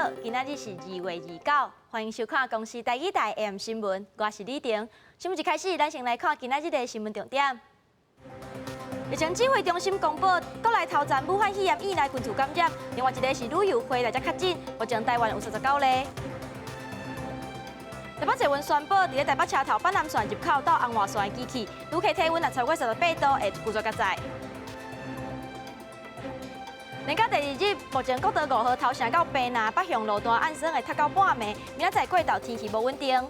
好，今仔日是2月29，歡迎收看公視台語台 AM 新聞，我是李婷。新聞一開始，咱先來看今仔日的新聞重點。疫情指揮中心公布，國內頭層武漢肺炎院內群組感染，另外一个是旅遊會來才確診，目前台灣有39例。台北捷運宣布，佇咧台北車頭板南線入口到紅外線的機器，旅客體溫若超過38度，會拒絕佮載。連假第二日，目前國道5號頭城到屏南北向路段按算會塞到半暝，明仔載過晝天氣無穩定。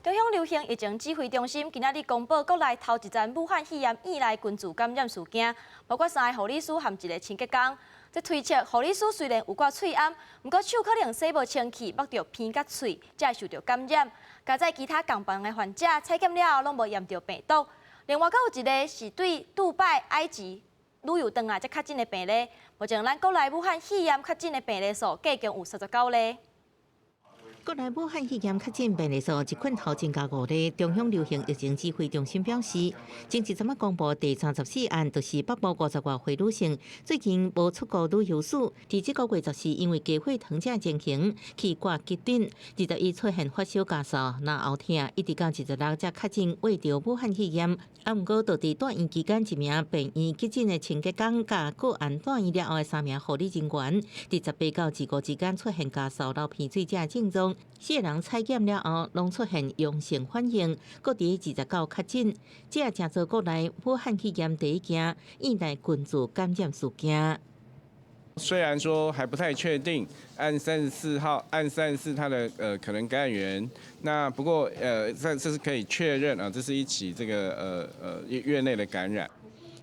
中央流行疫情指揮中心今仔日公布國內頭一宗武漢肺炎院內群組感染事件，包括三个護理師和一个清潔工。這推測護理師雖然有掛喙罨，毋過手可能洗無清氣，縛著鼻佮喙，才會受著感染。佳哉其他共房的患者採檢了後，攏無驗著病毒。另外，閣有一个是對杜拜、埃及旅遊轉來才確診的病例。目前咱國內武漢肺炎確診的病例數，計共有39例。國內武漢肺炎確診病例數一困頭增加五例。中央流行疫情指揮中心表示，前一陣仔公布第34案，就是北部50外歲女性，最近無出國旅遊史。佇這個月14因為加血糖這情形去掛急診，21出現發燒咳嗽、嚨喉疼，一直到26才確診罹著武漢肺炎。啊，毋過，佇住院期間一名病院急診的清潔工，佮個案住院了後的三名護理人員，佇18到25之間出現咳嗽、流鼻水這症狀。四个人採檢了後，攏出現陽性反應，閣佇29確診，這成做國內武漢肺炎第一件院內群組感染事件。雖然說還不太確定，案34號，案三十四它的可能感染源，那不過這是可以確認啊，這是一起這個院內的感染。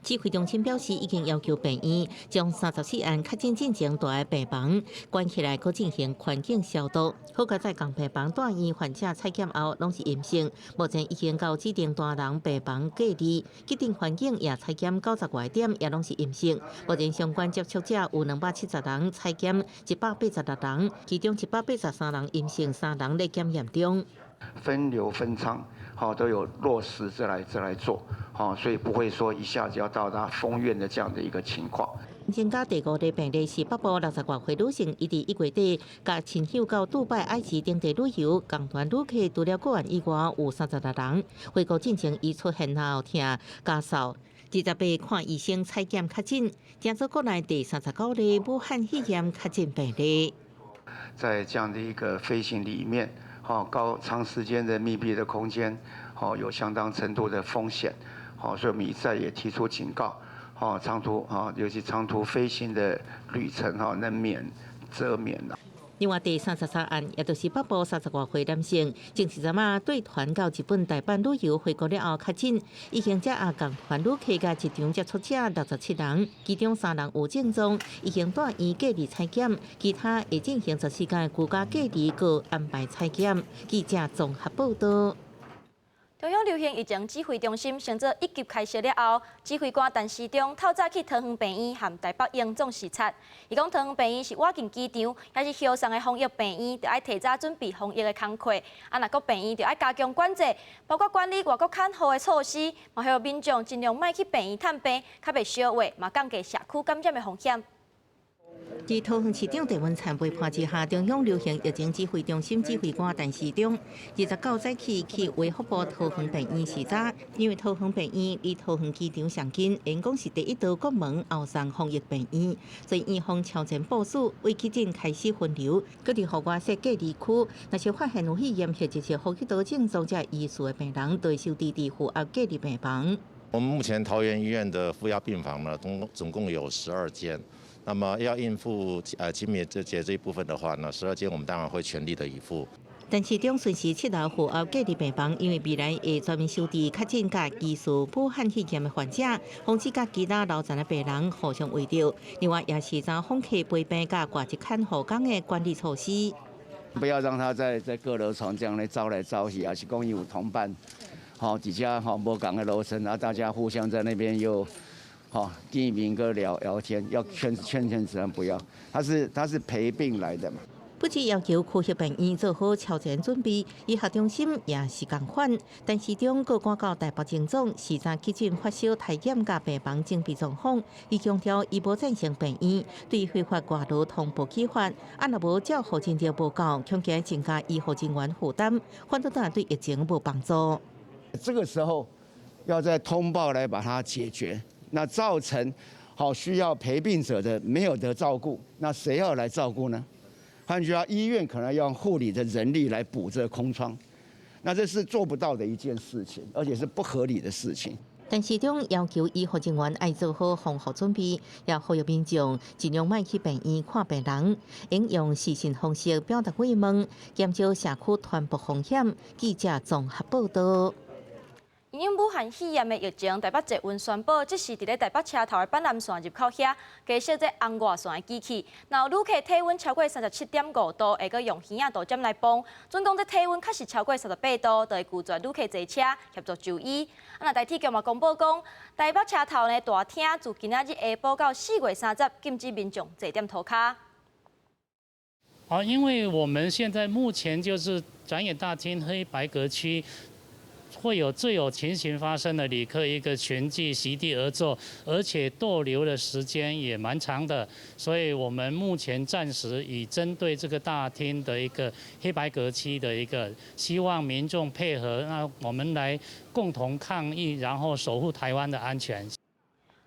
指揮中心表示，已經要求病院將34案確診進前蹛的病房關起來，閣進行環境消毒。好佳哉共病房住院患者採檢後攏是陰性，目前已經到指定單人病房隔離，急診環境也採檢90外點，也攏是陰性。目前相關接觸者有270人，採檢186人，其中183人陰性，三人咧檢驗中。分流分艙，好都有落實這來做，好，所以不會說一下子要到達封院的這樣的一個情況。增加第五例病例是北部60外歲女性，伊佇1月底共親友到杜拜、埃及等地旅遊，仝團旅客除了個案以外有36人。回國進前伊出現喉痛、咳嗽，28看醫生採檢確診，成做國內第39例武漢肺炎確診病例。在這樣的一個飛行裡面，好高長時間的密閉的空間，好有相當程度的風險，好，所以我們一再也提出警告，好長途啊，尤其長途飛行的旅程，哈能免則免啦。另外第33案，也就是北部30外歲男性，前一陣仔對團到日本大阪旅遊回國了後確診，已經遮也仝團旅客佮一場接觸者67人，其中三人有症狀，已經住院隔離採檢，其他會進行14天居家隔離，閣安排採檢。記者綜合報道。中央流行疫情指揮中心升做一級開設了後，指揮官陳時中透早去桃園病院和台北榮總視察。伊講桃園病院是倚近機場，也是後送的防疫病院，著愛提早準備防疫的工課。啊，若閣病院著愛加強管制，包括管理外國看護的措施，嘛予民眾盡量莫去病院探病，較袂相話，嘛降低社區感染的風險。佇桃園市長鄭文燦陪伴之下，中央流行疫情指揮中心指揮官陳時中29早起去衛福部桃園病院視察，因為桃園病院離桃園機場上近，因講是第一道國門後送防疫病院，所以院方超前部署，為急診開始分流，閣佇戶外設隔離區，若是發現有肺炎或者是呼吸道症狀這疑似的病人，就會收治佇負壓隔離病房。我們目前桃園醫院的負壓病房呢，總共有12間。那麼要應付清明節這一部分的話呢，12間我們當然會全力的以赴。陳時中巡視七樓負壓隔離病房，因為未來會專門收治確診佮疑似武漢肺炎的患者，防止佮其他樓層的病人互相圍著。另外，也是將訪客陪病佮掛一看護工的管理措施。不要讓他在各樓層這樣來走來走去，也是講有同伴，吼，佇遮吼無仝的樓層，啊，大家互相在那邊又吼見面閣聊聊天，要勸勸勸，自然不要，他是陪病來的嘛。不只要求區域病院做好超前準備，醫學中心也是仝款。陳時中閣趕到台北榮總視察急診發燒篩檢佮病房整備狀況，伊強調伊無贊成病院對非法外勞通報處罰，啊若無照護人無夠，恐驚增加醫護人員負擔，反倒對疫情無幫助。這個時候要再通報來把它解決，那造成好需要陪病者的沒有得照顧，那誰要來照顧呢？換句話，醫院可能要用護理的人力來補這個空窗，那這是做不到的一件事情，而且是不合理的事情。陳時中要求醫護人員愛做好防護準備，也呼籲民眾盡量莫去病院看病人，應用視訊方式表達慰問，減少社區傳播風險。記者綜合報道。因應武漢肺炎的疫情，台北捷運宣布，這時佇咧台北車頭的板南線入口遐，加設這紅外線的機器。若有旅客體溫超過37.5度，會閣用耳仔度針來磅。準講這體溫確實超過38度，就會拒絕旅客坐車協助就醫。啊，若台鐵局嘛公布講，台北車頭呢大廳自今仔日下晡到4月30，禁止民眾坐踮塗跤。好，因為我們現在目前就是展演大廳黑白格區。會有最有情形發生的旅客一個群聚席地而坐，而且逗留的時間也蠻長的，所以我們目前暫時以針對這個大廳的一個黑白格區的一個，希望民眾配合，那我們來共同抗疫，然後守護台灣的安全。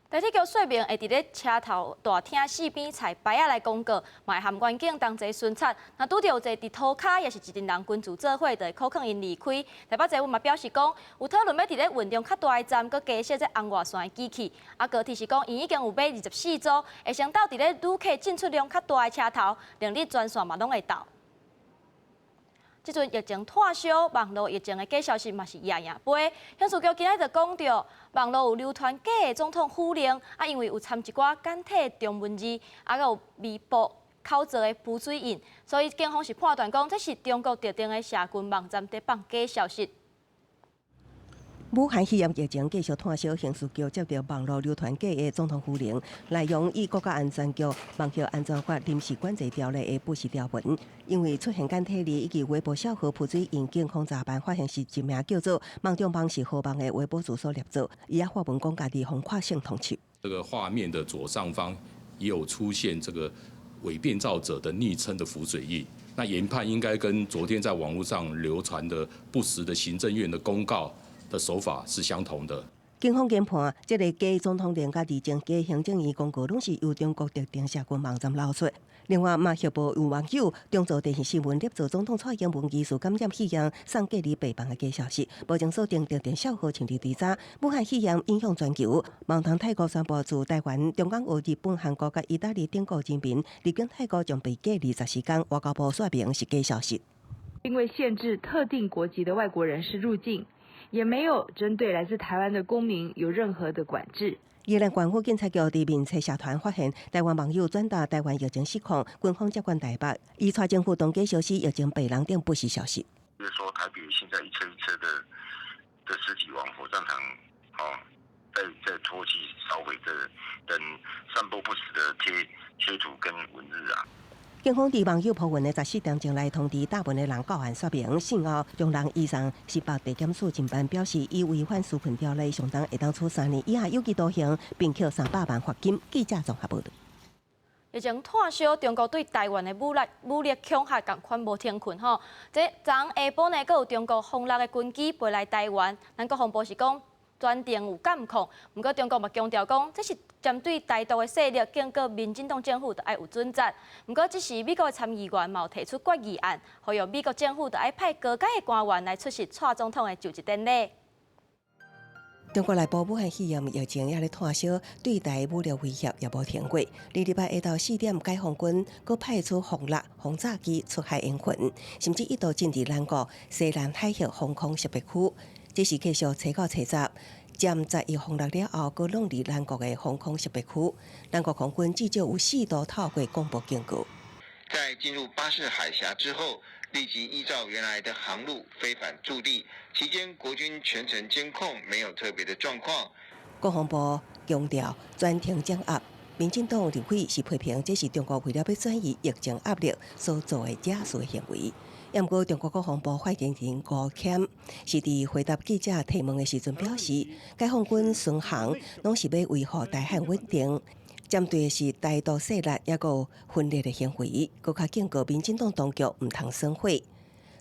台鐵局說明會佇咧車頭大廳四邊採牌仔來公告，嘛會和員警同齊巡查。若拄著有坐佇塗跤，抑是一陣人群聚做伙，就會扣勸𪜶離開。台北捷運嘛表示講，有討論欲佇咧運量較大的站，閣加設這紅外線的機器。啊，高鐵是講，𪜶已經有買24組，會先鬥佇咧旅客進出量較大的車頭，明日全線嘛攏會鬥。這陣疫情炭燒，網路疫情的假消息嘛是夜夜飛。刑事局今仔日就講著，網路有流傳假的總統府令，啊，因為有摻一寡簡體中文字，啊，閣有微博口做的浮水印，所以警方是判斷講，這是中國特定的社群網站佇放假消息。武漢肺炎疫情繼續炭燒，刑事局接著網路流傳假的總統府令，內容以國家安全局網絡安全法臨時管制條例的不實條文，因為出現簡體字以及微博小號浮水印，警方查辦發現是一名叫做網中網是何網的微博住所捏造，伊也發文講家己予跨省通緝。這個畫面的左上方也有出現這個偽變造者的昵稱的浮水印，那研判應該跟昨天在網路上流傳的不實的行政院的公告的手法是相同的。警方研判，這个假總統令佮佇前假行政院公告，攏是由中國特定社群網站流出。另外，嘛協報有網友中做電視新聞捏造總統蔡英文疑似感染肺炎送隔離病房的假消息，目前鎖定特定帳號尋日調查，武漢肺炎影響全球。網通泰國宣布自台灣、中港澳、日本、韓國佮意大利等國人民入境泰國將被隔離14天。外交部說明是假消息，並未限制特定國籍的外國人士入境。也沒有針對來自台灣的公民有任何的管制。宜蘭縣府警察局佇面冊社團發現，台灣網友轉達台灣疫情失控，軍方接管台北，伊帶政府當假消息，疫情被人等不實消息。就是說台北現在一車一車的屍體往火葬場，哦，在拖去燒毀的等散播不實的貼圖跟文字啊。警方佇網友 po 文的14點鐘來通知大文的人到案說明，信後將人移送新北地檢署偵辦，表示伊違反紓困條例，上重會當處3年以下有期徒刑，並扣300萬罰金。記者綜合報導。疫情炭燒，中國對台灣的武力恐嚇仝款無停睏吼。這昨下晡呢，閣有中國轟六的軍機飛來台灣，咱國防部是講全程有監控，毋過中國嘛強調講，這是針對台獨的勢力，警告民進黨政府著愛有準則。毋過這時美國的參議員嘛有提出決議案，呼籲美國政府著愛派高階的官員來出席蔡總統的就職典禮。中國內部武漢肺炎疫情猶咧炭燒，對台武力威脅也無停過。二禮拜下晝4點，解放軍閣派出轟六轟炸機出海演訓，甚至一度進入咱國西南海峽防空識別區。這是繼續初九、初十，殲11轟六了後，閣攏佇咱國的防空識別區。咱國空軍至少有四度透過廣播警告。在進入巴士海峽之後，立即依照原來的航路飛返駐地。期間國軍全程監控，沒有特別的狀況。國防部強調全程掌握，民進黨立委是批評這是中國為了欲轉移疫情壓力所做的假事行為。毋過中國國防部發言人吳鏗是佇回答記者提問的時陣表示，解放軍巡航攏是欲維護台海穩定，針對的是台獨勢力抑閣分裂的行為，閣較警告民進黨當局毋通耍火。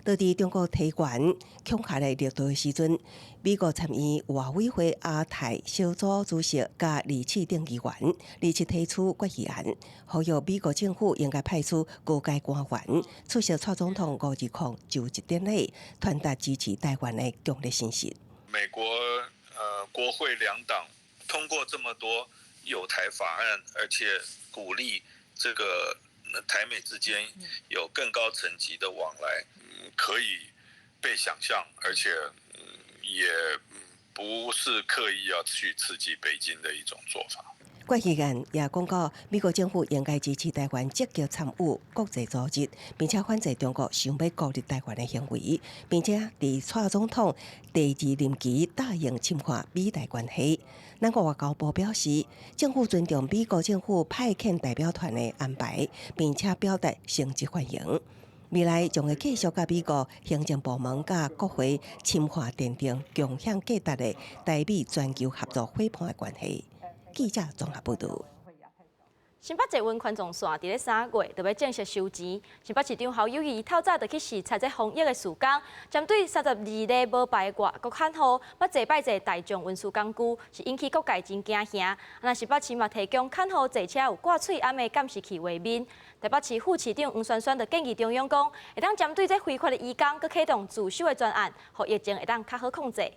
就佇中國提懸恐嚇的力度的時陣，美國參議院外委會亞太小組主席佮李啟定議員，二七提出決議案，呼籲美國政府應該派出高階官員出席蔡總統520就職典禮，傳達支持台灣的強烈信息。美國國會兩黨通過這麼多友台法案，而且鼓勵這個台美之間有更高層級的往來，可以被想象，而且也不是刻意要去刺激北京的一種做法。決議案也講到，美國政府應該支持台灣積極參與國際組織，並且反制中國想欲孤立台灣的行為，並且佇蔡總統第二任期答應深化美台關係。咱國外交部表示，政府尊重美國政府派遣代表團的安排，並且表達誠摯歡迎。未來將會繼續佮美國行政部門佮國會深化奠定共享價值的台美全球合作夥伴的關係。記者綜合報導。新北捷運環狀線佇咧3月就欲正式收錢。新北市長侯友宜透早就去視察這防疫的事工，針對32例無牌的外國看護，捌坐擺坐大眾運輸工具，是引起各界真驚嚇。啊，新北市嘛提供看護坐車有掛喙罨的監視器畫面。台北市副市長黃珊珊就建議中央講，會當針對這非法的移工，閣啟動自首的專案，予疫情會當較好控制。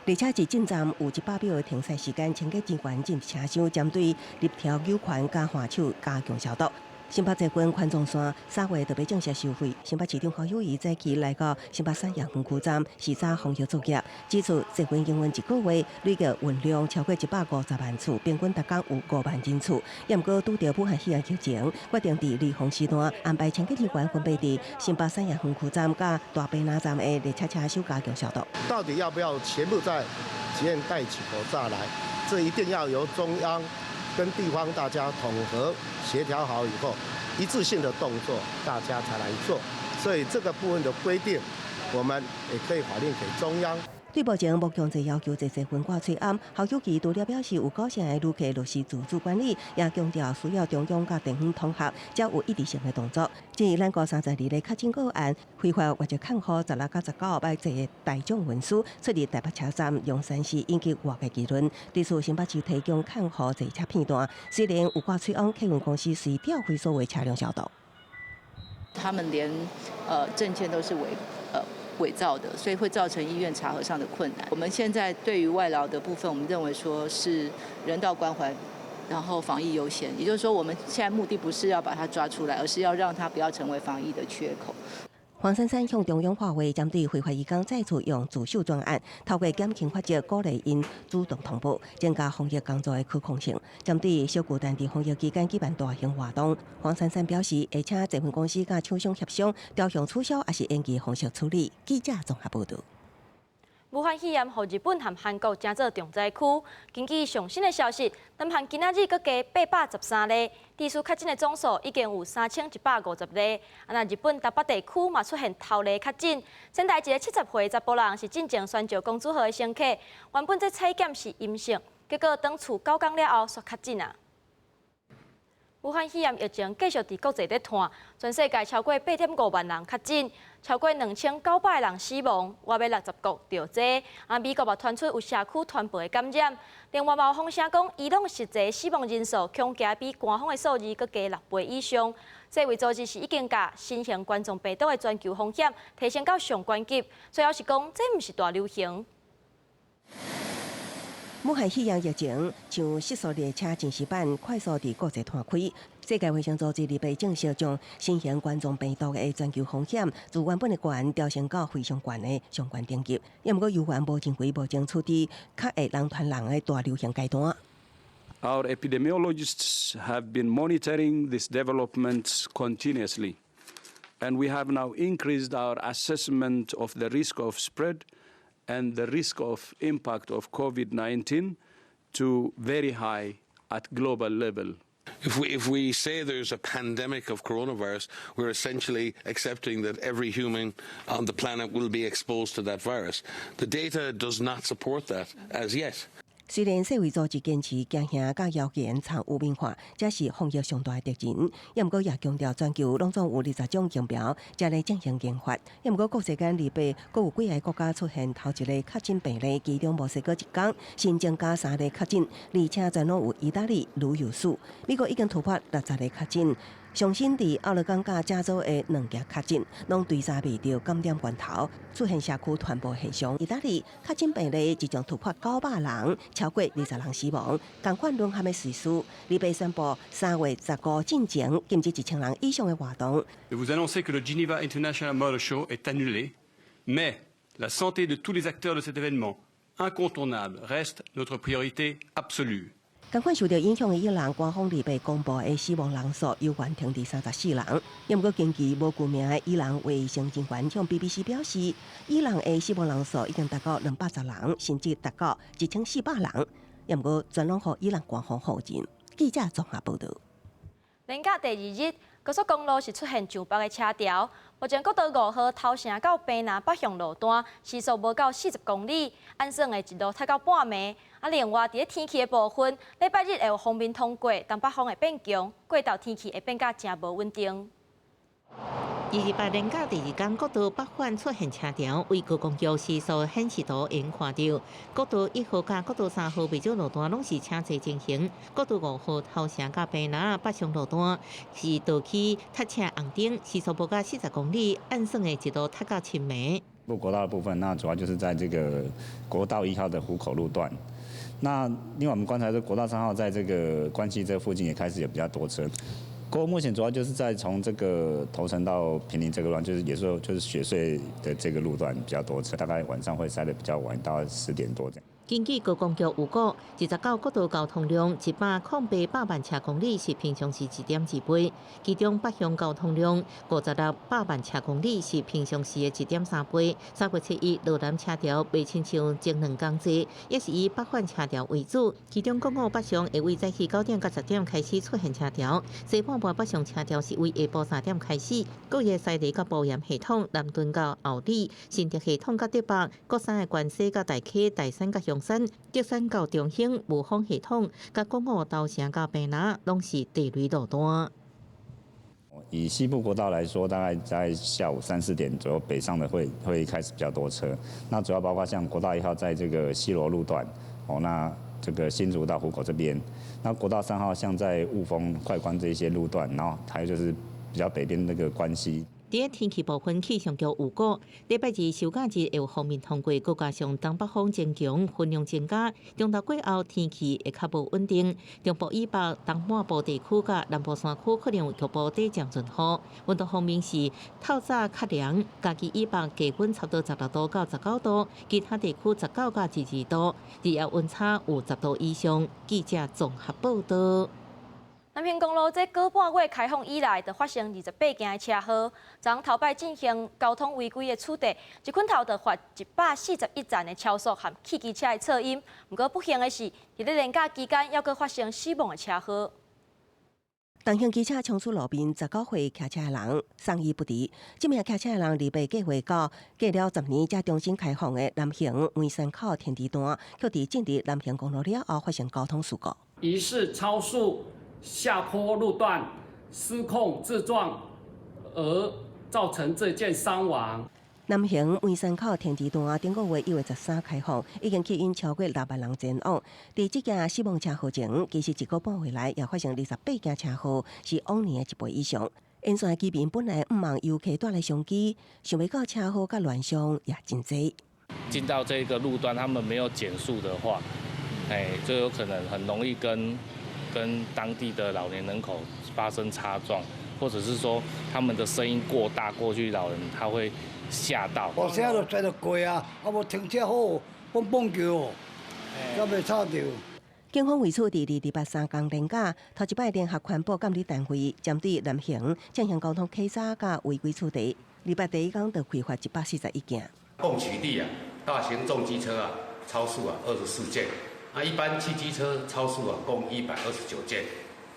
而且佇進站有100秒的停駛時間，清潔人員進入車廂，針對入調扭環佮換手加強消毒。新北捷運環狀線3月就欲正式收費。新北市長侯友宜早起來到新北三營園區站視察防疫作業，指出捷運營運一個月累計運量超過150萬次，平均逐工有5萬人次。也毋過拄著武漢肺炎疫情，決定佇離峰時段安排清潔人員分別佇新北三營園區站佮大坪林站的列車車廂加強消毒。到底要不要全部在捷運戴起口罩來？這一定要由中央跟地方大家統合協調好以後，一致性的動作，大家才來做。所以這個部分的規定，我們也可以反映給中央。對目前無強制要求坐捷運掛喙罨，侯友宜除了表示有九成的旅客落實自主管理，也強調需要中央佮地方統合，才有一致性的動作。至於咱國32例確診個案，非法外籍看護16佮19擺坐大眾運輸出入台北車站龍山寺，引起外界議論。對此，新北市提供看護坐車片段，雖然有掛喙罨，客運公司隨調回所有車輛消毒。他們連證件都是偽造的，所以會造成醫院查核上的困難。我們現在對於外勞的部分，我們認為說是人道關懷，然後防疫優先。也就是說，我們現在目的不是要把他抓出來，而是要讓他不要成為防疫的缺口。黃珊珊向中央發話，針對非法移工再次用自首專案，透過減輕罰則鼓勵𪜶主動通報，增加防疫工作的可控性。針對小巨蛋佇防疫期間舉辦大型活動，黃珊珊表示，會請捷運公司佮廠商協商，調向取消抑是延期方式處理。記者綜合報道。武漢肺炎予日本和韓國成做重災區。根據上新的消息，南韓今仔日閣加813例，持續確診的總數已經有3150例。啊，若日本東北地區嘛出現頭例確診，仙台一个70歲查埔人是進前宣石公主號的乘客，原本這採檢是陰性，結果轉厝9工了後，煞確診啊。武漢肺炎疫情繼續佇國際咧傳，全世界超過8.5萬人確診，超過2900人死亡，外欲60國著這。啊，美國嘛傳出有社區傳播的感染。另外嘛有風聲講，伊朗實際死亡人數恐驚比官方的數字閣加6倍以上。世衛組織是已經共新型冠狀病毒的全球風險提升到上懸級，最後是講這毋是大流行。武漢肺炎疫情像失速列車真實版快速佇國際傳開。世界衛生組織禮拜正式將新型冠狀病毒的全球風險自原本的懸調升到非常懸的上懸等級。也毋過猶原無認為目前處佇較會人傳人的大流行階段。 Our epidemiologists have been monitoring this development continuously, and we have now increased our assessment of the risk of spread and the risk of impact of COVID-19 to very high at global level. If we say there's a pandemic of coronavirus, we're essentially accepting that every human on the planet will be exposed to that virus. The data does not support that as yet. 雖然世衛組織堅持驚嚇佮謠言藏污名化，這是防疫上大的敵人，也毋過也強調全球攏總有20種疫苗正咧進行研發。也毋過國際間禮拜閣有幾个國家出現頭一個確診病例，其中墨西哥一工新增加三例確診，而且全攏有意大利旅遊史。美國已經突破60例確診。上新佇奧勒岡佮加州的兩件確診，攏追查袂著感染源頭，出現社區傳播現象。意大利確診病例一共突破900人，超過20人死亡。仝款淪陷的瑞士，禮拜宣布3月15進前禁止1000人以上的活動。 De vous annoncer que le Geneva International Motor Show est annulé, mais la santé de tous les acteurs de cet événement incontournable reste notre priorité absolue. 仝款受著影響的伊朗官方禮拜公布的死亡人數猶原停佇34人。也毋過根據無具名的伊朗衛生人員向 BBC 表示，伊朗的死亡人數已經達到210人，甚至達到1400人。也毋過全攏予伊朗官方否認。記者綜合報導。連假第二日，高速公路是出現上北的車潮。目前國道5號頭城到屏南北向路段時速無夠40公里，按算會一路塞到半暝。啊，另外佇咧天氣的部分，禮拜日會有鋒面通過，東北風會變強，過晝天氣會變甲誠無穩定。 28連假第二工，國道北返出現車潮，為高公局時速顯示圖會看著，國道1號佮國道3號袂少路段攏是車濟情形。國道5號頭城佮屏南北上路段是道區塞車紅燈，時速無到40公里，按算會一路塞到深暝。部國道的部分，那主要就是在這個國道1號的湖口路段。那另外我們觀察，這國道3號在這個關西這附近也開始有比較多車。不過目前主要就是在從這個頭城到坪林這個段，就是也說就是雪隧的這個路段比較多車，大概晚上會塞得比較晚，到10點多這樣。根據高公局預估，29國道交通量108萬車公里是平常時1.2倍，其中北向交通量56百萬車公里是平常時的1.3倍。3月7日，羅南車潮袂親像前兩工濟，也是以北返車潮為主。其中國五北上會為早起9點到10點開始出現車潮，西半部北上車潮是為下晡3點開始。各個西螺佮埔鹽系統、南屯到后里、新竹系統佮竹北、國三的關西佮大溪、大山佮香山、竹山到中興、霧峰系統、佮國五頭城佮屏南，攏是地雷路段。以西部國道來說，大概在下午三四點左右，北上的會開始比較多車。那主要包括像國道1號在這個西螺路段，哦，那這個新竹到湖口這邊，那國道3號像在霧峰、快關這些路段，然後還有就是比較北邊那個關西。佇天氣部分，氣象局預估，禮拜二收假日會有鋒面通過，閣加上東北風增強，雲量增加，中晝過後天氣會較無穩定。中部以北、東半部地區佮南部山區可能有局部短暫陣雨。溫度方面是透早較涼，嘉義以北低溫差不多16度到19度，其他地區19到22度，日夜溫差有10度以上。記者綜合報導。南平公路這個半月開放以來，就發生28件的車禍。昨頭擺進行交通違規的處罰，一捆頭就罰141站的超速和汽機車的噪音。毋過不幸的是，佇咧連假期間，猶閣發生死亡的車禍。重型機車衝出路面，19歲騎車的人送醫不治。這名騎車的人禮拜計劃到過了10年才重新開放的南橫梅山口天池段，卻佇進入南橫公路了後發生交通事故。疑似超速下坡路段失控自撞，而造成這件傷亡。南橫梅山口天池段頂個月1月13開放，已經吸引超過6萬人前往。佇這件死亡車禍前，其實一個半月來也發生28件車禍，是往年的一倍以上。沿線居民本來毋望遊客帶來商機，想袂到車禍佮亂象也真濟。進到這個路段，他們沒有減速的話，哎，就有可能很容易跟當地的老年人口發生擦撞，或者是說他們的聲音過大，過去老人他會嚇到。我車就載就過啊，啊無停車好，蹦蹦叫，才袂吵著。警方為此佇228三工連假，頭一擺聯合環保監理單位，針對南橫進行交通稽查佮違規處罰。28第一工就開罰141件。共取締啊，大型重機車啊，超速啊，24件。那一般汽機車超速啊，共129件。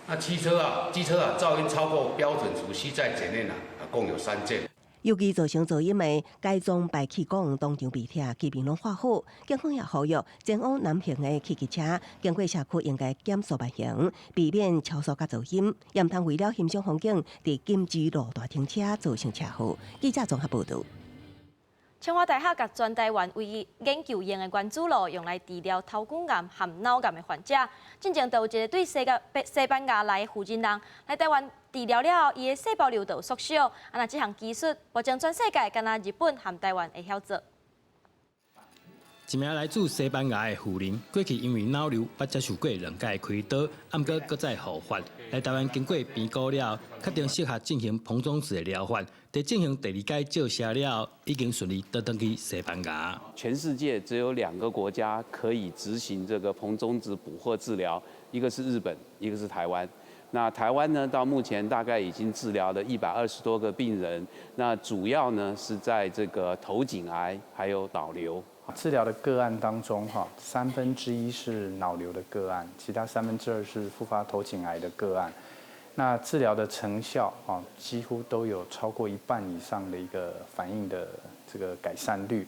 那汽車啊、機車啊，噪音超過標準值需再檢驗啊，共有3件。尤其造成噪音的改裝排氣管當場被拆，居民攏看好。警方也呼籲前往南行的汽機車經過社區應該減速慢行，避免超速佮噪音，也毋通為了欣賞風景，佇禁止路段停車造成車禍。記者綜合報導。清華大學佮全台灣唯一研究用的原子爐，用來治療頭頸癌和腦癌的患者。進前就有一个對西班牙來的婦人來台灣治療了後，伊的細胞瘤就縮小。啊，若這項技術，目前全世界干焦日本和台灣會曉做。一名來自西班牙的婦人，過去因為腦瘤捌接受過兩擺開刀，毋過閣再復發。來台灣經過評估了後，確定適合進行硼中子的療法。佇進行第二擺照射了後，已經順利倒轉去西班牙。全世界只有兩個國家可以執行這個硼中子捕獲治療，一個是日本，一個是台灣。那台灣呢，到目前大概已經治療了120多個病人。那主要呢是在這個頭頸癌還有腦瘤。治療的個案當中，哈，1/3是腦瘤的個案，其他2/3是復發頭頸癌的個案。那治療的成效，啊，幾乎都有超過一半以上的一個反應的這個改善率。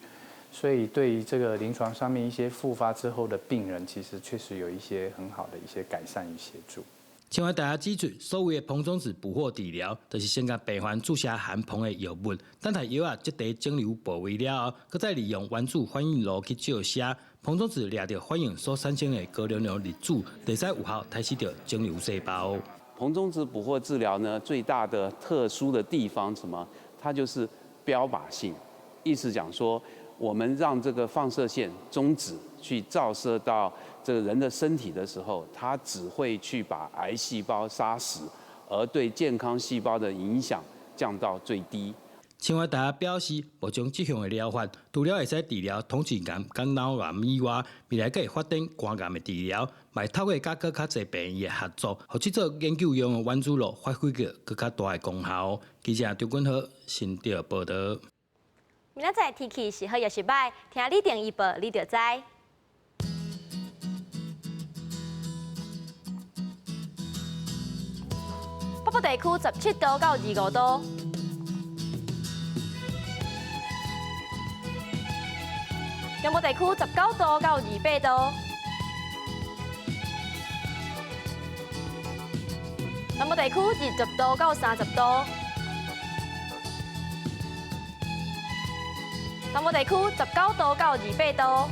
所以對於這個臨床上面一些復發之後的病人，其實確實有一些很好的一些改善與協助。清華大學指出，所謂的硼中子捕獲治療，就是先共病患注射含硼的藥物，等待藥仔積佇腫瘤部位了後，閣再利用原子反應爐去照射，硼中子掠著反應所產生的高能量粒子，會使有效殺死著腫瘤細胞。硼中子捕獲治療呢，最大的特殊的地方什麼？它就是標靶性，意思講說，我們讓這個放射線中子去照射到這個人的身體的時候，它只會去把癌細胞殺死，而對健康細胞的影響降到最低。清華大學表示，目前這項的療法，除了會使治療頭頸癌佮腦癌以外，未來閣會發展肝癌的治療，嘛會透過佮閣較濟病院的合作，予這座研究用的原子爐發揮著閣較大的功效。記者張君豪新竹報導。明仔載天氣是好抑是䆀？聽李定預報，你就知。北部地區17度到25度，中部地區19度到28度，南部地區20度到30度，南部地區19度到28度。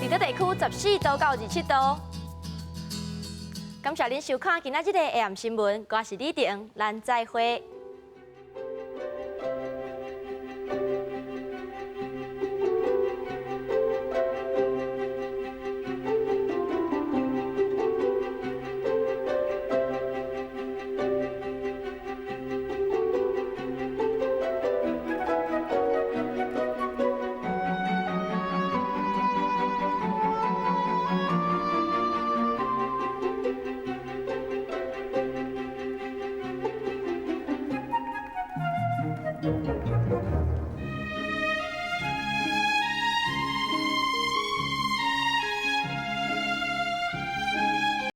離島地區14度到27度。感謝恁收看今仔日的下暗新聞，我是李婷，咱再會。